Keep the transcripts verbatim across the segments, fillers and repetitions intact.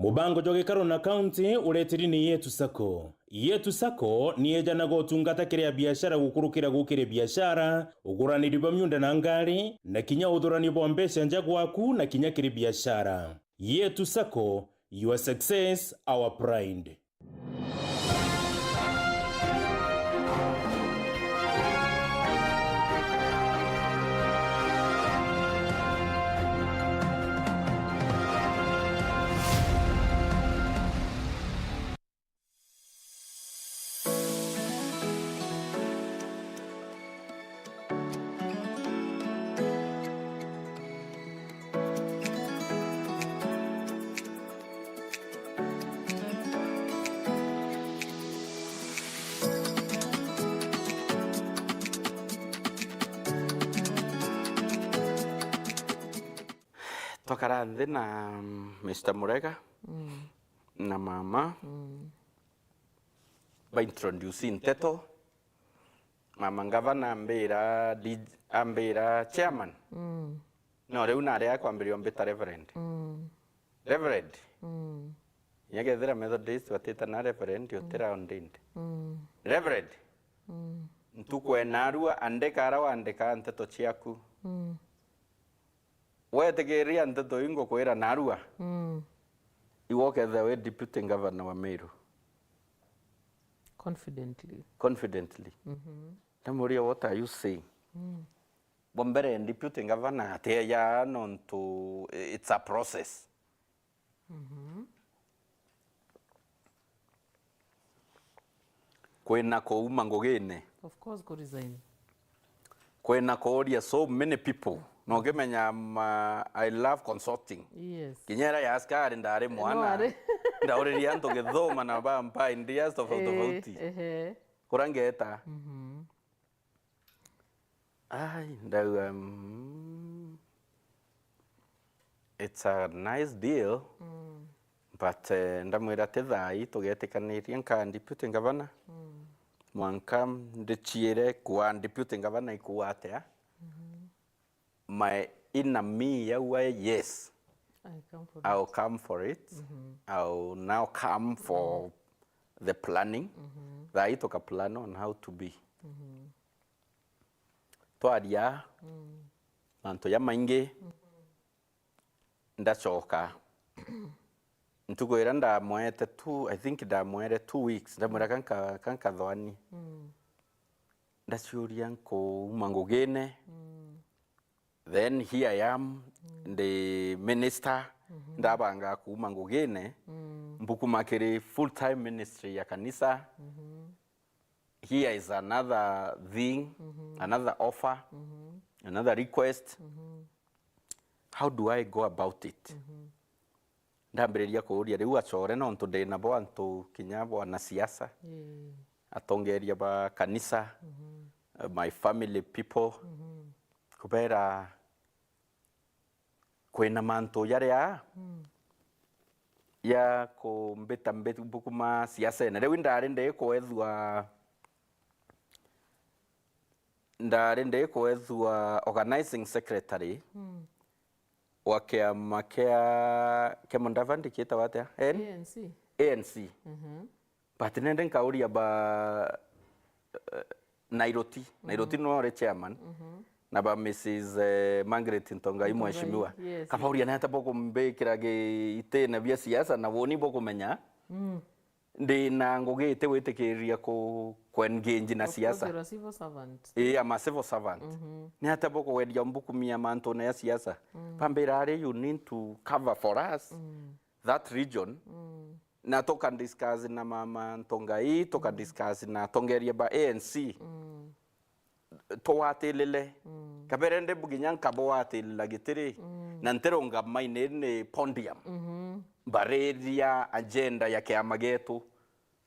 Mubango jwa gikaro na kaunti uretiri ni Yetu Sacco. Yetu Sacco ni ejanaga utungata kiri a biashara gukurukira gukiri biashara, uguraniri bwa miunda na ngari, na kinya uthurani bwa mbeca nja gwaku na kinya kiri biashara. Yetu Sacco, your success, our pride. Twakara nthi na, mm, Mister Murega, mm, na mama, mm, ba introduce nteto. Mama ngavana ambira, di-, ambira, "Chairman, mm, no riu nari akwambiria umbita Reverend." Mm. "Reverend." Mm. Inya kethira Methodist batita na Reverend, utira ordained. Mm. "Reverend, mm, ntuku e narua, andika ara wandika nteto ciaku." Mm. "Wetikiria nteto ii ngukwira narua, mm, iwe ukethira wi deputy governor wa Meru." Confidently. Confidently. Mhm. Ndamuria, "What are you saying?" Mm. Bwa mbere, deputy governor atiaja nontu it's a process. Mhm. Kwina kuuma ngugine. Of course, ku resign. Kwina kuuria so many people. Na ukimenya, um, uh, I love consulting. Yes. Kinya ira ya askari ndari mwana, no, ari. Ndauririe antu githoma na bampa ideas tofauti, eh, tofauti. Ehe. Kuria ngeeta. Mhm. Ai, ndauga, mm, it's a nice deal, mm, but, eh, ndamwira ti thaa ii tugetikaniria nka deputy governor. Mm. Mwanka ndiciire kwa deputy governor ikuu atia. Mhm. My inner me yauga, yes, I come for I'll it. Come for it. Mhm. I'll now come for, mhm, the planning. Mhm. Thaa ii tuka plan on how to be. Mhm. Twaria, mm, mantu jamaingi, mhm, ndacoka. Ntuku iria ndamwete two, I think ndamwere two weeks, ndamwira, mm, kanka, kankathoani. Mm. Ndaciuria nkuuma ngugine. Mm. Then here I am, mm, ndi minister, mhm, ndabanga kuuma ngugine, mm, mbukuma kiri full time ministry ya kanisa. Mhm. Here is another thing, mhm, another offer, mhm, another request. Mhm. How do I go about it? Mhm. Ndambiriria kuuria riu acore, nontu ndina bo antu kinya bwanasiasa, ii, atongeria ba kanisa, mhm, uh, my family people, mhm, kubera kwina mantu jaria, mm, ya kumbita mbi-, mbukuma siasene. Riu indari ndikwethua, ndari ndikwethua organizing secretary, mm, wa kiama kia, kia Mudavadi kiitawa atia? N? A N C. A N C. Mhm. But nende nkauria ba, eh, Nairoti. Nairoti, mhm, nwe uri chairman. Mhm. Na ba Missus, eh, Margaret Ntongai, Ntongai, mheshimiwa. Yes. Kabauria ni atia bukumbikira gi-, itine bia siasa na woni bukumenya, mm, ndina ngugi iti witikiriria ku, ku engage na siasa. Of course, you're a civil servant. Ii, I'm a civil servant. Mhm. Ni atia bukugweria mbukumia mantune ya siasa? Mm. Bambira ari, you need to cover for us, mm, that region. Mm. Na tuka discuss na mama Ntongai, tuka, mm, discuss na atongeria ba A N C. Mm. Tuwatilile. Mm. Kabere ndi nginya nkabuwatilila gitiri, mm, na ntirungama ini ni podium. Mhm. Mbariria agenda ya kiama gietu.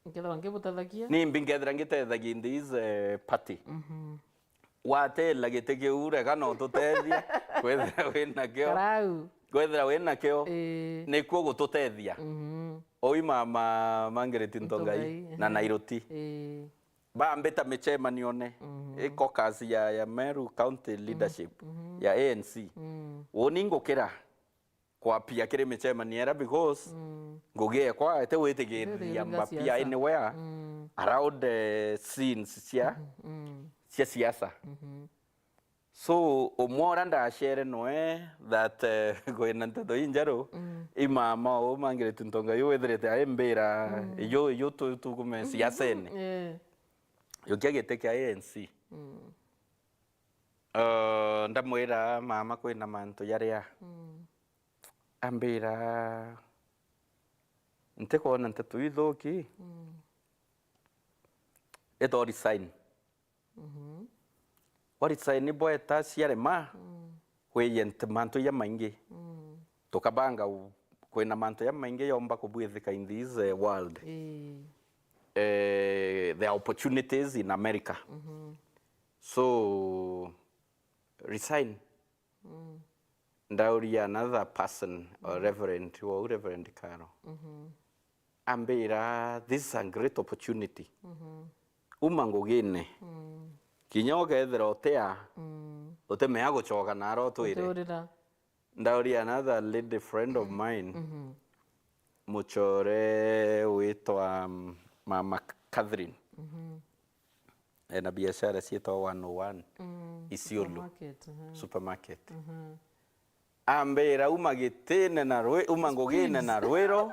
Nkethirwa ngibutethagia. Nimbi nkethira ngitethagia in this, eh, party. Mhm. Watela giti kiu, rega no tutethia. Kwethira wina kio. Karau. Kwethira wina kio, ii, nikuo gututethia. Mhm. Oi mama Margaret Ntongai, Ntongai, na, ehe, Nairoti. Ii. Bambita micemanione, mhm, i caucus ya, ya Meru County, mhm, leadership, mhm, ya A N C. Mm. Woni ngukira. kwapia kiri micemanio era, because ngugi ekwa iti witigiria mbapia anywhere around the scenes cia, cia siasa. So, umwe uria ndacere noe that, eh, kwina nteto injeru, i mama uu Margaret Ntonga yu withirite aimbira, iju, iju tu-, tukume siasene. Eh. Yukia giti kia A N C. Eh, ndamwira, "Mama, kwina mantu jaria." Ambira, "Ntikwona nteto ithuki, ita resign." Wa resign bweta ciarema, kwiye nti mantu jamaingi. Tukabanga u-, kwina mantu jamaingi yomba kubwithika in this, eh, world. Eh, there are opportunities in America. So, resign. Ndauria another person, or Reverend, wou Reverend Karo. Ambira, "This is a great opportunity. Uma ngugine. Kinya ukethira utia, utimea gucoka naro utwire." Ndauria another lady friend of mine, mucore witwa, um, Mama Catherine. Ena biashara cietagwa one oh one Isiolo supermarket. Ambira, "Uma gitine na rwi-, uma ngugine na rwiro,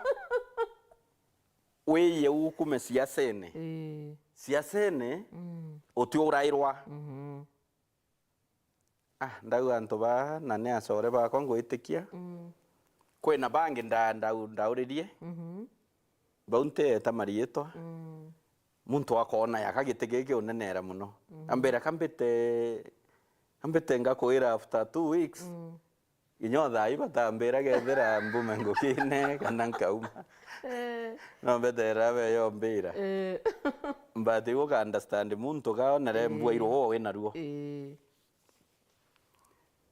wiye ukume siasene. Siasene, utiurairwa." Ah, ndauga antu baa, na ni acore bakwa ngwitikia. Kwina bangi nda-, ndau-, ndauririe. Bau ntieta mariitwa. Muntu akoona yaka giti giki unenera muno. Ambira, "Kambite, kambite ngakwira after two weeks." Inya thaa ii batambira kethira mbume ngukine kana nkauma. Eh. No mbetera be yombira. Eh. But igu ka understand muntu ka onere mbua iruo wina ruo. Eh.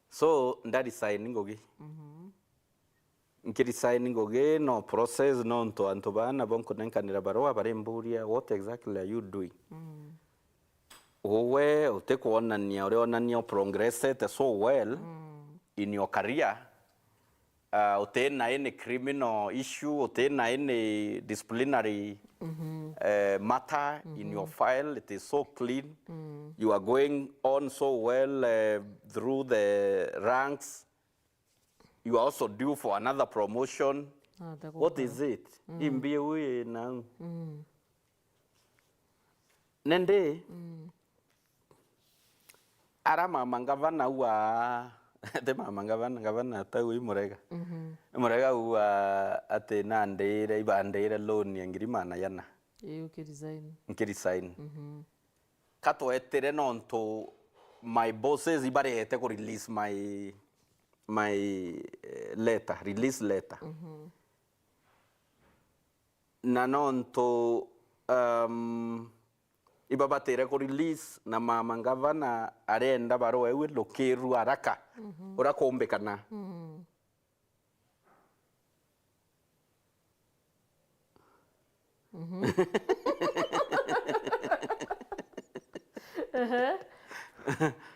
So, nda resign ngugi. Nki resign ngugi, no process, nontu antu baa nabo nkunenkanira barua barimburia, "What exactly are you doing?" Uwe utikwonania, urionania uprogressete so well in your career. Uh, utina any criminal issue, utina any disciplinary, eh, matter in your file. It is so clean. You are going on so well, eh, through the ranks. You are also due for another promotion. Ah, what is it? Imbi iu inau? Nindi, ara mama ngavana ua, ti mama ngavana, ngavana atau i Murega. I Murega ua ati nandire, ibandire loan ya ngiri magana jana. Ii, ukiresign. Nkiresign. Katwetire nontu my bosses ibarehete ku release my, my, eh, letter, release letter. Na nontu, um, ibabatire ku release, na mama ngavana arenda barua iu ilukiirua haraka uria kuumbikana.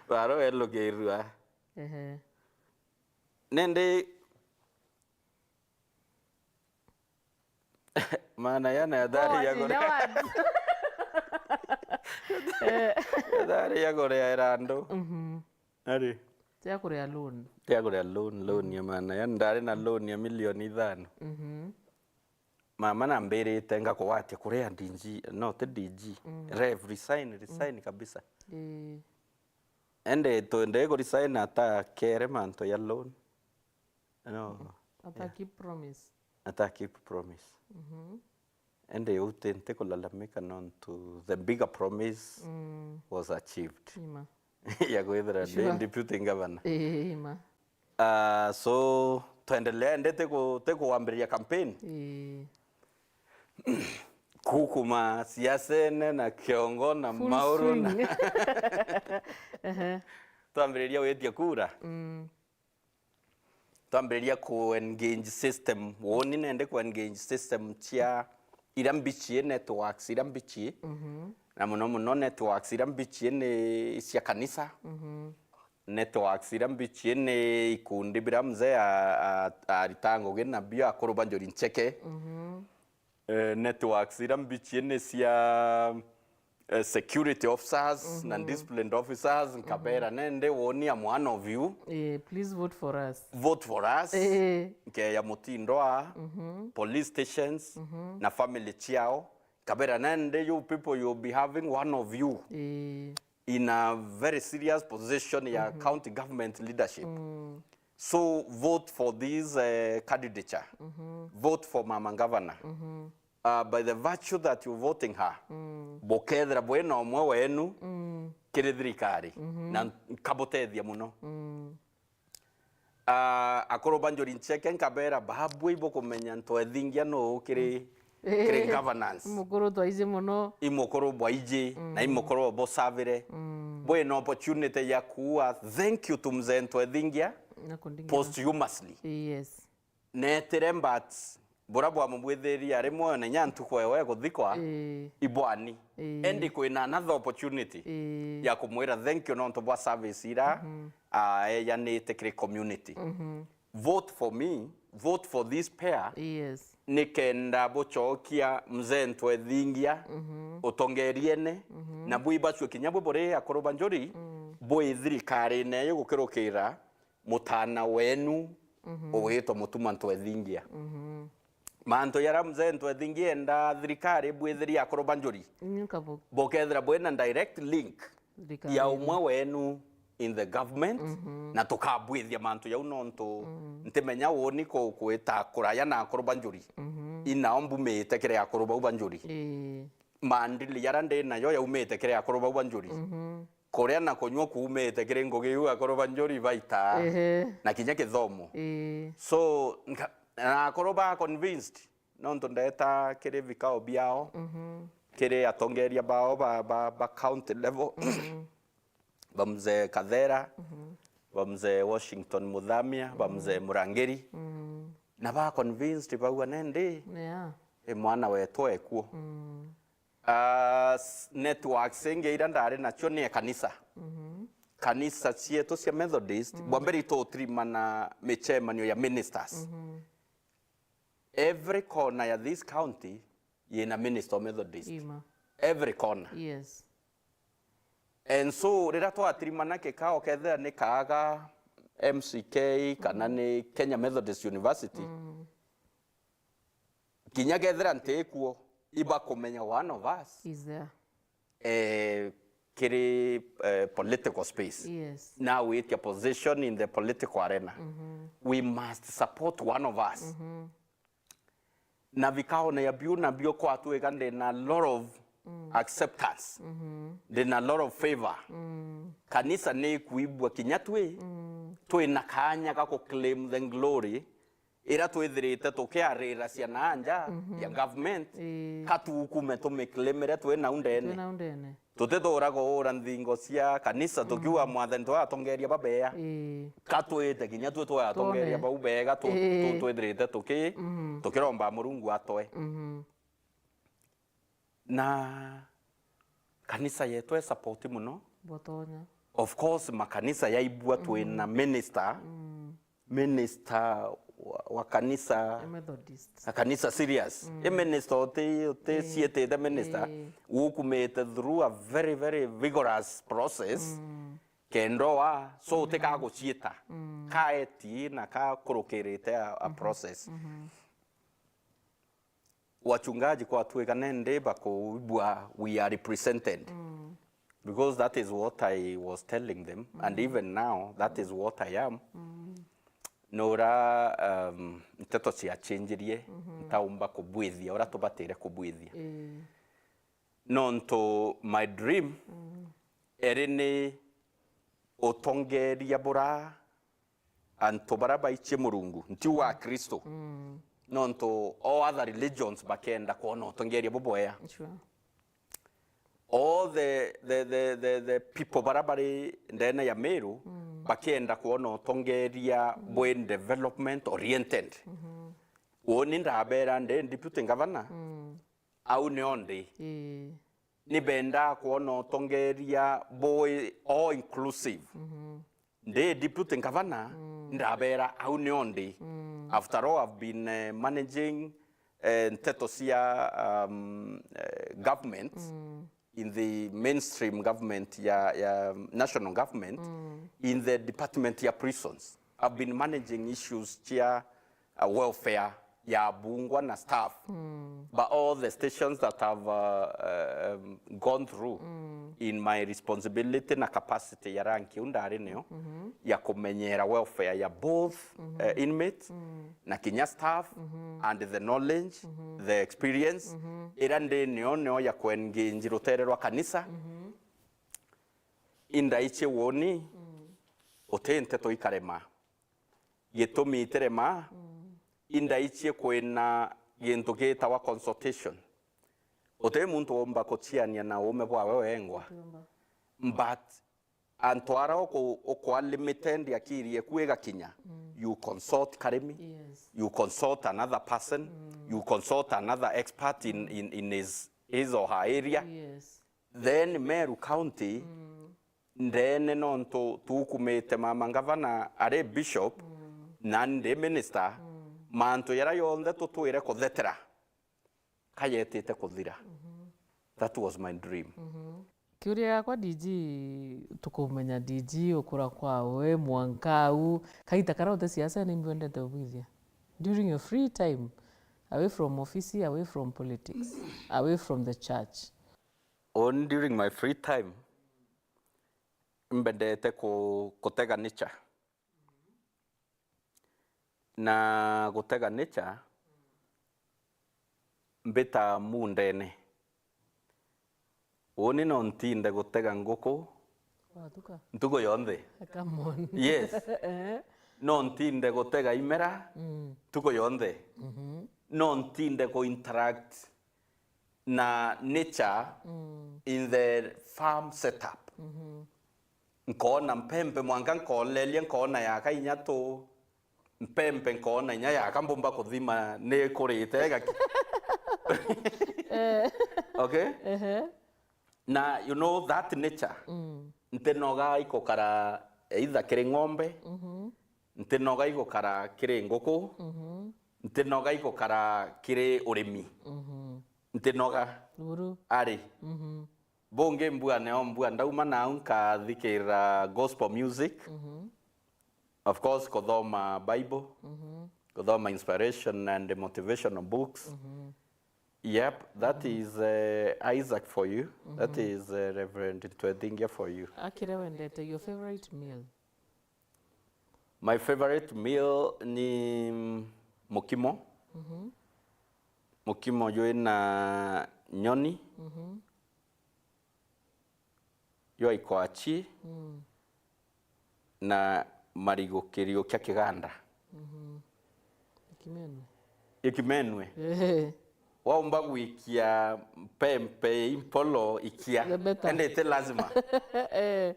Barua ilukiirua. Ehe. Nindi, maana yana yatari ya kuria, yatari ya kuriaira andu. Ari. Tia kuria loan. Tia kuria loan, loan ya maana. Yani ndari na loan ya milioni ithano. Mama nambirite ngakugwatia kuria D G, no, ti D G. Rev, resign, resign kabisa. Ii. Ende twende ku resign atakere mantu ya loan. No. Ata keep promise. Ata keep promise. Ende uu ti, ntikulalamika nontu the bigger promise was achieved. Ima. Ya kwithira ndi deputy governor. Ii, ima. Ah, so, twendelea, ndi tiku-, tikwambiriria campaign. Ii. Kukuma siasene na kiongo na mauru na twambiriria witia kura. Twambiriria ku engage system. Woni nende ku engage system cia iria mbichie, networks iria mbichie. Na muno muno networks iria mbichie ni cia kanisa. Networks iria mbichi ni ikundi biria mzee a- a- arita ngugi nabio, akuru ba Njuri Ncheke. Eh, networks iria mbichi ni cia eh, security officers na disciplined officers, nkabera nende woni, I'm one of you. Eh, please vote for us. Vote for us. Eh, Nkeya mutindo a police stations na family ciao, nkabera nende, you people, you'll be having one of you eh, in a very serious position ya county government leadership. So vote for this uh, candidature. Vote for mama governor. Uh, by the virtue that you're voting her, bukethira bwina umwe wenu kiri thirikari, na nkabutethia muno. Ah, akuru ba Njuri Ncheke nkabera, babui bukumenya Ntwethingia nuu kiri kiri governance. Mukuru twaiji muno. I mukuru bwaiji na i mukuru bosavire. Bwina opportunity ya kuua thank you to mzee Ntwethingia Na kundingira. Posthumously. Yes. Netire, but bura bwamubwithiria ari mwoyo na inya ntuku ewe guthikwa Eh, ibwani. Eh. Endi kwina another opportunity eh, ya kumwira thank you nontu bwa service ira aeyanite kiri community. Vote for me, vote for this pair. Yes. Nikenda bucokia mzee Ntwethingia utongeriene, na bwibacue kinya bwi buri akuru ba Njuri bwi thirikarine iyu gukirukira mutana wenu ugwitwa Mutuma Ntwethingia. Mantu jaria mzee Ntwethingia enda thirikari bwithiria akuru ba Njuri, Nkabu. Bukethira bwina direct link Thirikari. Ya umwe wenu in the government, na tukabwithia mantu jau nontu ntimenya woni ku- kwita kuraya na akuru ba Njuri. Inao mbumite kiri akuru bau ba Njuri. Ii. Maandili jaria ndi najo jaumite kiri akuru bau ba Njuri. Kuria na kunyua kuumite kiri ngugi iu akuru ba Njuri baita. Ehe. Na kinya kithomo. Ii. So, nka- na akuru ba convinced, nontu ndeta kiri vikao biao, kiri atongeria bao ba, ba, ba county level, ba mzee Kathera, ba mzee Washington Muthamia, ba mzee Murangiri, na ba convinced bauga nendi, Yeah. i mwana wetu ekuo. Ah, s- networks ingi iria ndari nacio ni e kanisa. Kanisa cietu cia Methodist, bwa mbere itutirimana micemanio ya ministers. Every corner ya this county yina minister o Methodist. Ima. Every corner. Yes. And so, riria twatirimana kikao, kethira ni kaaga M C K kana ni Kenya Methodist University, kinya kethira ntikuo, ibakumenya one of us Is there? eh, kiri eh, political space. Yes. Now with your position in the political arena, we must support one of us. Na vikao na ya biu na bio kwatuika ndina lot of acceptance, ndina lot of favor. Kanisa ni kuibua kinya twi twina kanya ga ku claim the glory ira twithirite tukiarira ciana anja ya government, Ii. Ka tukume tumiclaimire twi nau ndene. Twina undene. Tutituraga uura nthingo cia kanisa tukiuga mwathani twatongeria babea. Ii. Ka twite kinya twi twatongeria Twone. Bau bega tu- Ii. tu- twithirite tuki- Mhm. tukiromba Murungu atwe. Mhm. Na kanisa yetu e support muno. Botonya. Of course, makanisa yaibua twina minister, minister wa, wa kanisa, A Methodist. na kanisa serious. I minister uti uti cietete minister, Ii. Ukumite through a very, very vigorous process. Kendoa, so uti ka gucieta. Kaeti na ka kurukirite a, a process. Wachungaji kwatuika nendi bakuibua we are represented. Because that is what I was telling them, and even now that is what I am. Nura um, nteto ciachinjirie, ntaumba kubwithia ura tubatire kubwithia. Ii. Nontu my dream eri ni utongeria bura antu bara baichie Murungu, ntiuga Akristo. Nontu all other religions bakenda kwona utongeria bubwea. Sure. All the, the, the, the, the people bara bari ndene ya Meru bakenda kwona utongeria bwi development oriented. Uni ndabera ndi deputy governor, au nio ndi. Ii. Ni bendaa kwona utongeria bwi all inclusive. ndi deputy governor, ndabera au nio ndi. After all, I've been, eh, managing, eh, nteto cia, um, eh, government in the mainstream government ya, ya national government, in the department ya prisons. I've been managing issues cia, uh, welfare ya abungwa na staff. But all the stations that I've, uh, um, gone through in my responsibility na capacity ya rank iu ndari nio ya kumenyera welfare ya both, uh, inmates na kinya staff, and the knowledge, the experience ira ndi nio nio ya kuengage rutere rwa kanisa. Indaichie woni, uti nteto ikarema. Gitumi itirema, indaichie kwina gintu gitawa consultation. Uti muntu womba kuchiania na uume bwawe wengwa. But antu ara uku-, ukwa limited akiri eku igakinya, you consult karimi, Yes. you consult another person, you consult another expert in, in, in his, his or her area. Yes. Then Meru County, ndene nontu tukumite mama ngavana ari bishop, na ndi minister, mantu yara yonthe tutwire kuthetera kayetite kuthira. That was my dream. Kiuria yakwa D G, tukumenya D G ukura kwawe, mwanka au, kaita kara uti siasa ni mbwendete ubwithia? During your free time, away from office, away from politics, away from the church. On during my free time, mbendete ku-, kutega nature. Na gutega nature, mbita mundene. Uni no ntinde gutega nguku Watuka. ntuku yonthe. Come on. Yes. Eh. No ntinde gutega imera Mm. ntuku yonthe. Mhm. No ntinde ku interact na nature Mm. in the farm setup. Mhm. Nkoona mpempe, mwanka nkoleria, nkoona yaka inya tu mpempe, nkoona inya yaka mbumba kuthima ni ikurite igaki. Eh. Okay? Ehe. Na, you know, that nature, Mm. ntinoga ikukara either kiri ng'ombe, Mhm. ntinoga igukara kiri nguku, Mhm. ntinoga igukara kiri urimi. Mhm. Ntinoga Buru. ari. Mhm. Bungi mbua neo mbua ndauma nau nkathikira gospel music. Mhm. Of course, kuthoma Bible, Mhm. kuthoma inspiration and motivational books. Mhm. Yep, that Mhm. is, uh, Isaac for you. That Mhm. is, uh, Reverend Ntwethingia for you. Akire wendete your favorite meal? My favorite meal ni mukimo. Mhm. Mukimo jwina nyoni, Mhm. jwa ikwachi, Mm. na marigu kirio kia kiganda. Mhm. Ikimenwe. Ikimenwe. Eh. Waumba gwikia mpempe impolo ikia. The better. Ende iti lazima. Eh.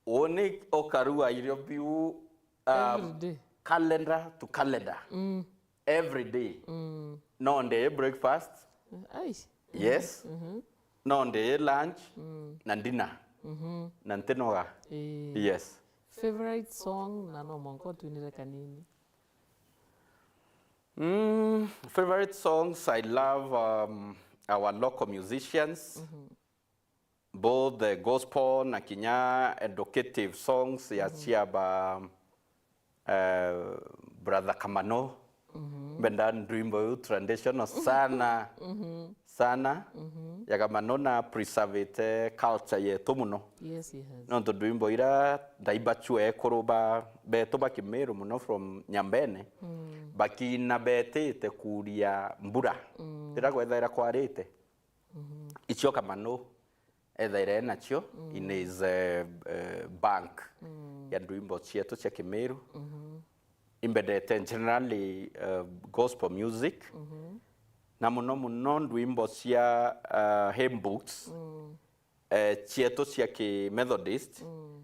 Uni ukarua irio biu, um, Every day. calendar to calendar. Mm. Every day. Mm. No ndie breakfast. Ai. Yes. Mhm. No ndie lunch Mm. na dinner. Mhm. Na ntinoga. Ii. Yes. Favorite song na no mwanka utwinire kanini? Mm, favorite songs, I love, um, our local musicians. Mhm. Both the gospel na kinya educative songs ya Mhm. cia ba, eh, Brother Kamano. Mhm. Mbenda ndwimbo iu traditional sana, Mhm. sana. Mhm. Ya Kamano na preservite culture yetu muno. Yes, he has. Nontu ndwimbo ira ndaimba chua ekuru ba, betu ba Kimiru muno from Nyambene, Mm. bakina betite kuria mbura. Mm. Rira kwethaira kwarite. Mhm. Icio Kamano ethaire enacio Mm. in his, eh, eh, bank Mm. ya ndwimbo cietu cia Kimiru. Mhm. Imbendete generally, eh, gospel music. Mhm. Na muno muno ndwimbo cia, eh, hymn books, Mm. eh, cietu cia ki Methodist. Mm.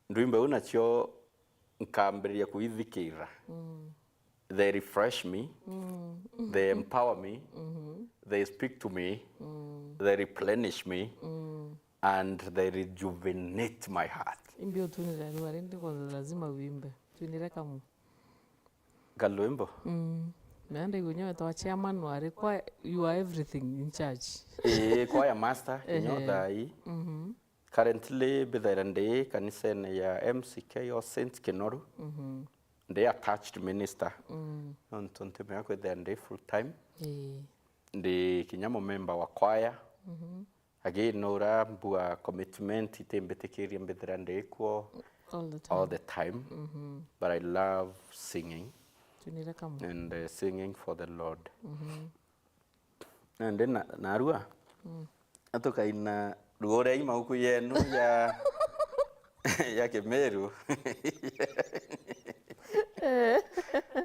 Ndwimbo iu nacio nkambiriria kuithikira. Mm. They refresh me, Mm. they empower me, Mm-hmm. they speak to me, Mm. they replenish me, Mm. and they rejuvenate my heart. Imbi utunire rua rindi kwa lazima wimbe. Twinire kamwe. Kalwimbo. Mm. Naenda igunyo wetwa chairman wari kwa you are everything in church. Ii, kwaya master, inyo Ehe. thai. Mhm. Currently mbithaira ndi kanisene ya M C K o Saint Kinoru. Mhm. Ndi attached minister. Mm. Nontu ntimea kwithira ndi full time. Ii. Ndi kinya mumemba wa kwaya. Mhm. Again, no urambua commitment itimbitikiria mbithira ndi kuo All the time. all the time. Mhm. But I love singing Tunire kamwe. and uh, singing for the Lord. Mhm. Nandi na, narua Mm. atukaina ruo ria imauku yenu ya ya Kimiru.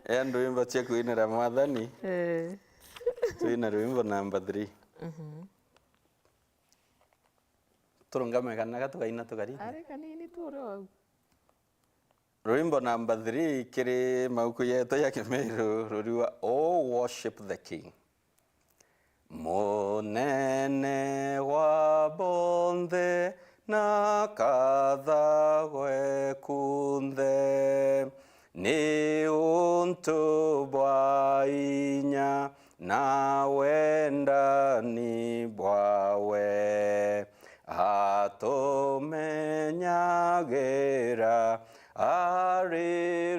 Ya ndwimbo cia kwinira Mwathani. Eh. Twina rwimbo namba three. Mhm. Turungame kana gatukaina tukari. Ari kanini tu uri wau. Rwimbo namba three kiri mauku yetu ya Kimiru ruriwa, Oh, Worship the King. Munene wa bonthe na kathagwe kunthe, ni untu bwa inya na wendani bwawe. Atumenyagira ari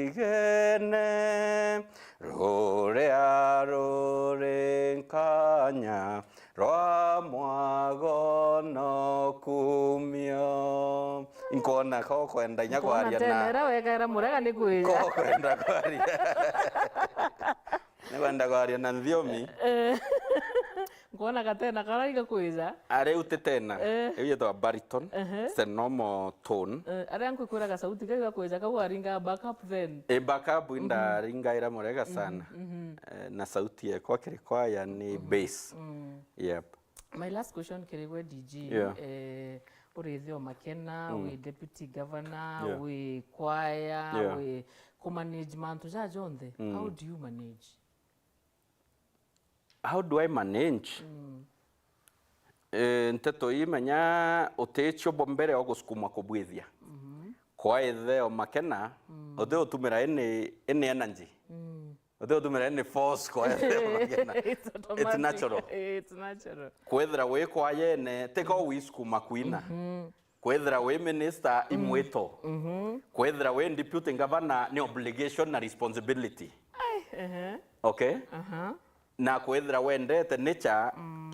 rurigene, ruria ruri nkanya rwa mwago no kumio. Inkwona ko kwenda inya Nkwona kwaria tena na era wekaira murega ni kwija. Ko kwenda kwaria. Ni kwenda kwaria na nthiomi. Eh. Nkwona gatena karaiga kwija. Ari u ti tena. Eh. Iu yetwa bariton. Ehe. It's a normal tone. Eh, aria nkwikwira gasauti kaiga kwija kau aringa backup then. E backup indaringaira murega sana. Mhm. Eh, na sauti yekwa kiri kwaya ni bass. Mm. Yep. My last question kiri gwe D G, Yeah. eh, uri Itheo Makena, Mm. wi deputy governor, Yeah. wi kwaya, Yeah. wi kumanage mantu ja jonthe. Mm. How do you manage? How do I manage? Mm. Eh, nteto ii menya uticio bwa mbere o gusukumwa kubwithia. Mhm. Kwa Itheo Makena, Mm. uti utumira any, any energy. Mm. Uti utumira any force kwa Itheo Makena. It's It's automatic. natural. It's natural. Kwithira wi kwayene, tika wisukuma kwina. Mhm. Kwithira wi minister, imwito. Mhm. Kwithira wi deputy governor, ni obligation na responsibility. Ai, ehe. Okay? Aha. Na kwithira wendete nature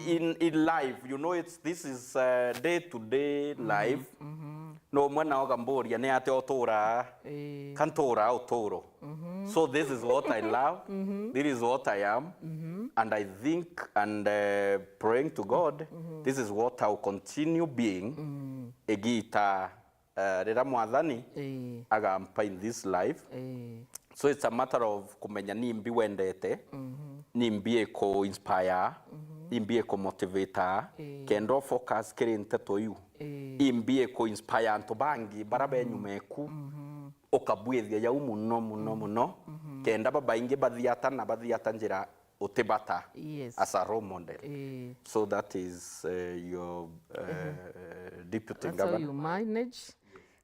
in, in life, you know, it's, this is, uh, day to day life. Mhm. No mwe nao gamburia ni atia uturaa? Ii. Ka nturaa uturo? Mhm. So this is what I love. Mhm. This is what I am. Mhm. And I think and, uh, praying to God, Mhm. this is what I'll continue being Mm. igiita, uh, riria Mwathani Ii. agampa in this life. Ii. So it's a matter of kumenya ni mbi wendete, Mhm. ni mbi iku inspire, Mhm. ni mbi iku motivate, Ii. kenda u focus kiri nteto iu. Ii. Ni mbi iku inspire antu bangi bara be nyuma eku, Mhm. ukabwithia jau muno, muno, muno, Mhm. kenda babaingi bathiata na bathiata njira utibata Yes. as a role model. Ii. So that is, uh, your, uh, deputy That's how governor. you manage.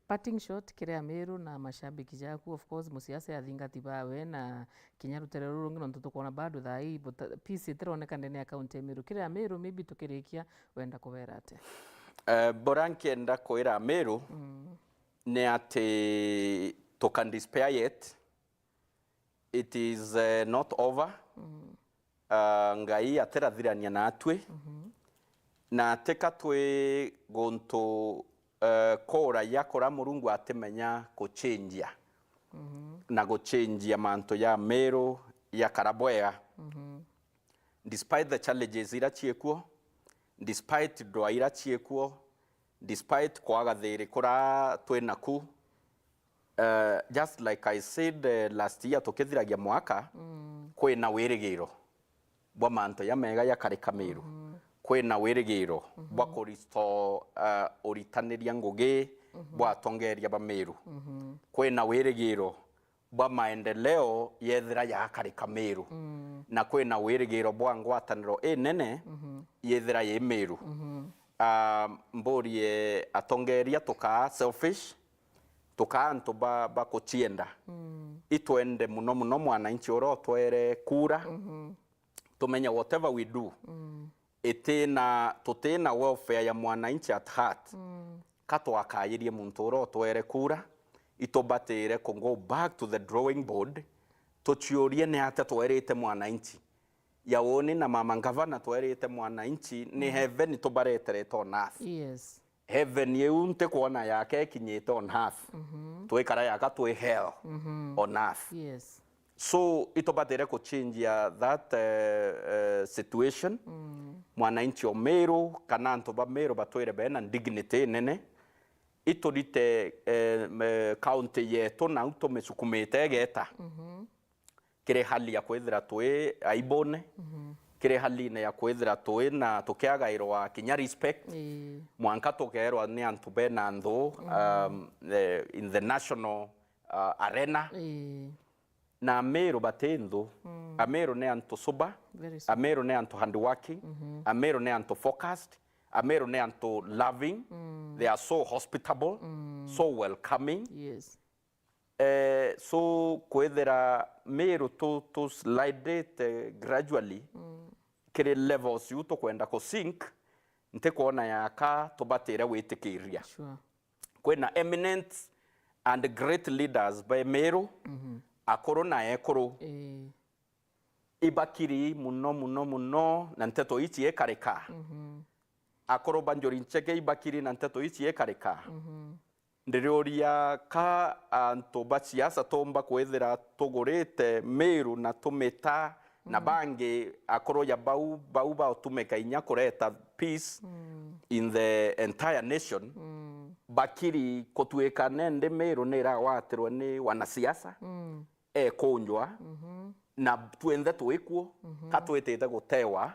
Parting shot kiri Amiru na mashabiki jaku, of course, musiasa athingati bawe na kinya rutere ruru rungi, nontu tukwona bado thaa ii buta-, peace itironeka ndene ya kaunti ya Meru. Kiri Amiru, maybe tukirikia, wenda kubera atia? Eh, bora nkienda kwira Amiru Mm. ni ati tuka despair yet. It is, eh, not over. Mm. Ah, Ngai atirathirania natwi. Mhm. Na tika twi guntu, eh, kuraia kuria Murungu atimenya gucenjia. Mhm. Na gucenjia mantu ja Meru jakara bwega. Mhm. Despite the challenges iria ciikuo, despite ndwaa iria ciikuo, despite kwaga thiiri kuria twi naku, uh, just like I said, uh, last year tukithiragia mwaka, Mm. kwina wirigiro bwa mantu jamega jakarika Miru. Mhm. Kwina wirigiro Mhm. bwa kurestore, uh, uritaniria ngugi Mhm. bwa atongeria ba Miru. Mhm. Kwina wirigiro bwa maendeleo yethira yaakarika Miru. Mm. Na kwina wirigiro bwa ngwataniro inene Mhm. yethira yi Miru. Mhm. ah, mburie atongeria tukaa selfish, tukaa antu ba, ba kucienda. Itwende muno muno mwananchi uria utwere kura, tumenye whatever we do, itina, tutina welfare ya mwananchi at heart. Ka twakayirie muntu uria utwere kura, itubatire ku go back to the drawing board, tuciurie ni atia twerite mwananchi. Ya uni na mama ngavana twerite mwananchi, ni heaven tubareterete on earth. Yes. Heaven iu ntikwona yaka ikinyite on earth. Twikara yaka twi hell on earth. Yes. So, itubatire kuchinjia that, eh, eh, situation. Mwananchi o Meru, kana antu ba Meru batwire bena dignity nene. Iturite, eh, me-, county yetu nau tumicukumite igeta. Kiri hali ya kwithira twi aibune, kiri haline ya kwithira twi na tukiagairwa kinya respect. Ii. Mwanka tukeerwa ni antu bena nthu, um, eh, in the national, uh, arena. Ii. Na Ameru bati nthu. Ameru ni antu sober. Very sober. Ameru ni antu hardworking. Ameru ni antu focused. Ameru ni antu loving. They are so hospitable, so welcoming. Yes. Eh, so kwithira Meru tu, tu slidite gradually kiri levels iu tukwenda ku sink, ntikwona yaka tubatire gwitikiria. Sure. Kwina eminent and great leaders ba Meru, akuru na ekuru. Ii. Ibakiri muno, muno, muno na nteto ici ikarika. Akuru ba Njuri Ncheke ibakiri na nteto ici ikarika. Ndiriuria ka antu ba siasa tumba kwithira tugurite Meru na tumita na bangi akuru ya bau, bau bautumika inya kureta peace in the entire nation. Bakiri kutuika nendi Meru ni iragwatirwe ni wanasiasa, ekunjwa, na twinthe twi kuo, ka twitite gutewa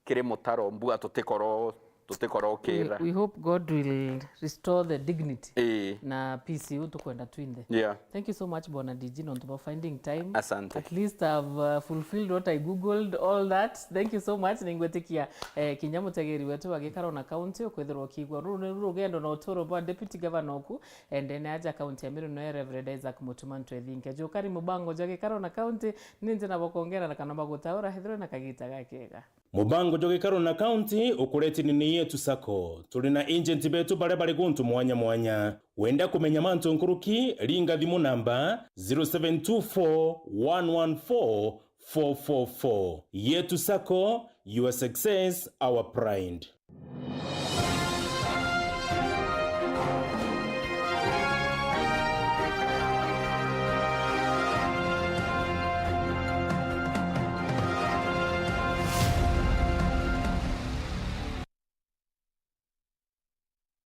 kiri mutaro mbua tutikoro, tutikoro kira. We, we hope God will restore the dignity. Ii. Na peace iu tukwenda twinthe. Yeah. Thank you so much, Bwana D G, nontu bwa finding time. Asante. At least I've, uh, fulfilled what I googled, all that. Thank you so much. Ningwitikia, eh, kinya mutegeri wetu wa Gikaro na County ukwithirwa ukiigua ruru ni rugendo na uturo bwa Deputy Governor oku, endene aja county ya Meru, noe Reverend Isaac Mutuma Ntwethinke. Jukari mubango jwa Gikaro na County, ni nje na bokongera na kana bagutaura, hethirwe na kagita gakega. Mubango jwa Gikaro na County ukuretini ni Yetu Sacco. Turi na agent betu baria bari guntu mwanya mwanya. Wenda kumenya mantu nkuruki, ringa thimu namba zero seven two four one one four four four four. Yetu Sacco, your success, our pride.